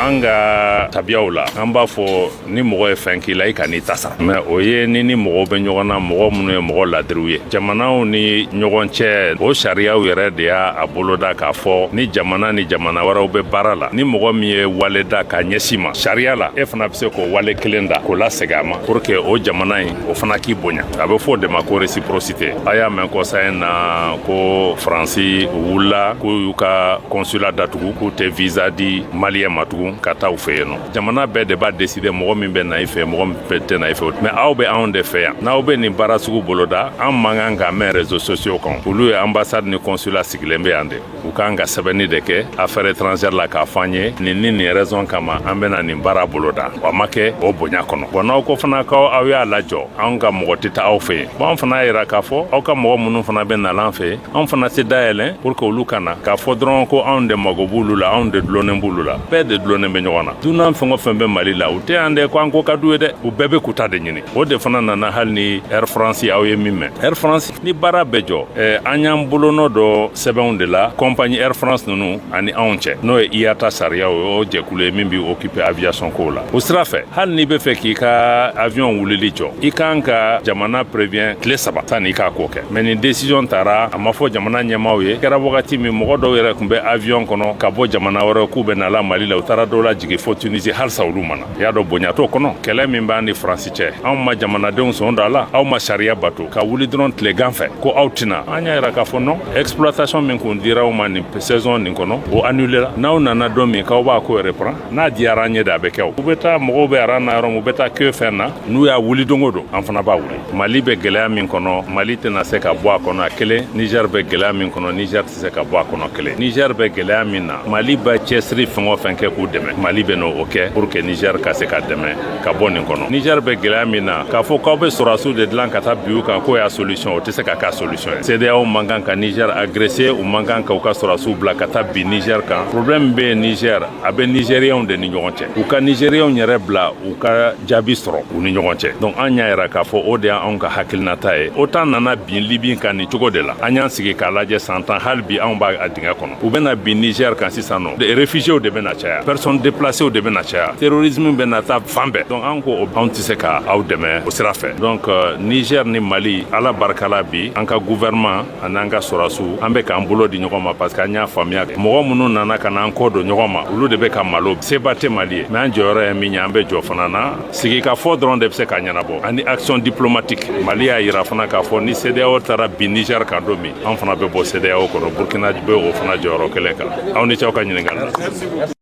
An ka tabiyaw la, an b'a fɔ ni mɔgɔ ye fɛn k'i la, i ka n'i ta sara. Mais o ye ni mɔgɔw bɛ ɲɔgɔn na, mɔgɔ minnu ye mɔgɔ ladiriw ye, jamanaw ni ɲɔgɔn cɛ, o sariyaw yɛrɛ de y'a boloda k'a fɔ ni jamana ni jamana wɛrɛw bɛ baara la, ni mɔgɔ min ye wale da k'a ɲɛsin ma sariya la, e fana bɛ se k'o wale kelen da k'o lasegin a ma pour que o jamana in, o fana k'i bonya. A bɛ fɔ o de ma ko réciprocité. A y'a mɛn kɔsa in na ko Faransi wulila k'u y'u ka consulat datugu, k'u tɛ visa di Malien ma tugun ka taa u fɛ yen nɔ. Jamana bɛɛ de b'a décider mɔgɔ min bɛ na i fɛ, mɔgɔ min tɛ na i fɛ. Mais aw bɛ anw de fɛ yan, n'aw bɛ nin baara sugu boloda, an man kan ka mɛn réseaux sociaux kan. Olu ye ambassade ni consulat sigilen bɛ yan de, u kan ka sɛbɛnni de kɛ affaire étrangère la k'a fɔ an ye nin ni nin raison kama an bɛna nin baara boloda. O ma kɛ o bonya kɔnɔ. Bon, n'aw ko fana k'aw y'a lajɔ, anw ka mɔgɔ tɛ taa aw fɛ yen. Bon, an fana y'a yira k'a fɔ aw ka mɔgɔ minnu fana bɛ nala an fɛ yen, anw fana tɛ dayɛlɛn pour que olu ka na k'a fɔ dɔrɔn ko anw de mago b'olu la, anw de dulonnen b'olu la. Bɛɛ de dulonnen bɛ ɲɔgɔn na. Dunan fɛn o fɛn bɛ Mali la, u tɛ yan dɛ ko an ko ka d'u ye dɛ, u bɛɛ bɛ k'u ta de ɲini. O de fana nana hali ni Air France. Aw ye min mɛn Air France ni baara bɛɛ jɔ, an y'an bolonɔ dɔ sɛbɛnw de la, compagnie Air France ninnu ani anw cɛ, n'o ye IATA sariyaw ye, o jɛkulu ye min b'i occuper aviation kow la. O sira fɛ, hali n'i bɛ fɛ k'i ka avion wulili jɔ, i kan ka jamana prévient tile 3 sanni i k'a ko kɛ. Mais nin décision tara, a ma fɔ jamana ɲɛmaaw ye. Kɛra wagati min mɔgɔ dɔw yɛrɛ tun bɛ avion kɔnɔ ka bɔ jamana wɛrɛ k'u bɛ nala Mali la, u taara dɔw la jigin fo Tunisie, halisa olu ma na. I y'a dɔn, bonya t'o kɔnɔ. Kɛlɛ min b'an ni Faransi cɛ, anw ma jamanadenw sɔn don a la. Aw ma sariya bato ka wuli dɔrɔn tilegan fɛ ko aw tɛna. An y'a yira k'a fɔ non, exploitation min kun dira aw ma nin saison nin kɔnɔ, o annulé la. N'aw nana don min k'aw b'a ko reprend, n'a diyara an ye de, a bɛ kɛ. O u bɛ taa, mɔgɔw bɛ rang na yɔrɔ min, u bɛ taa queue fɛn na, n'u y'a wuli don o don, an fana b'a wuli. Mali bɛ gɛlɛya min kɔnɔ, Mali tɛna se ka bɔ a kɔnɔ a kelen. Niger bɛ gɛlɛya min kɔnɔ, Niger tɛ se ka bɔ a kɔnɔ kelen. Niger bɛ gɛlɛya min na, Mali bɛ cɛsiri fɛn o fɛn kɛ k'u dɛmɛ, Mali bɛ n'o kɛ pour que Niger ka se ka dɛmɛ ka bɔ nin kɔnɔ. Niger bɛ gɛlɛya min na, k'a fɔ k'aw bɛ sɔrɔdasiw de dilan ka taa bin u kan k'o y'a solution, o tɛ se ka k'a solution ye. CEDEAO man kan ka Niger agresser, u man kan ka u ka sɔrɔdasiw bila ka taa bin Niger kan. Problème bɛ yen Niger, a bɛ Nigériens de ni ɲɔgɔn cɛ. U ka Nigériens yɛrɛ bila u ka jaabi sɔrɔ u ni ɲɔgɔn cɛ. Donc an y'a yira k'a fɔ o de y'anw ka hakilinata ye. OTAN nana bin Libi kan nin cogo de la. An y'an sigi k'a lajɛ san 10, hali bi anw b'a dingɛ kɔnɔ. U bɛna bin Niger kan sisan nɔ, réfugiés de bɛna caya, personnes déplacées de bɛna caya, terrorisme bɛna taa fan bɛɛ. Donc an ko anw tɛ se ka aw dɛmɛ o sira fɛ. Donc Niger ni Mali, Ala barika la, bi an ka gouvernement ani an ka sɔrɔdasiw, an bɛ k'an bolo di ɲɔgɔn ma, parce que an y'a faamuya, mɔgɔ minnu nana ka na an kɔ don ɲɔgɔn ma, olu de bɛ ka malo. Seba tɛ Mali ye, mais an jɔyɔrɔ ye min ye, an bɛ jɔ fana na. Sigikafɔ dɔrɔn de bɛ se ka ɲɛnabɔ ani action diplomatique. Mali y'a yira fana k'a fɔ ni CEDEAO taara bin Niger kan don min, an fana bɛ bɔ CEDEAO kɔnɔ. Burkina bɛ o fana jɔyɔrɔ kelen kan. Aw ni cɛw ka ɲininkali la.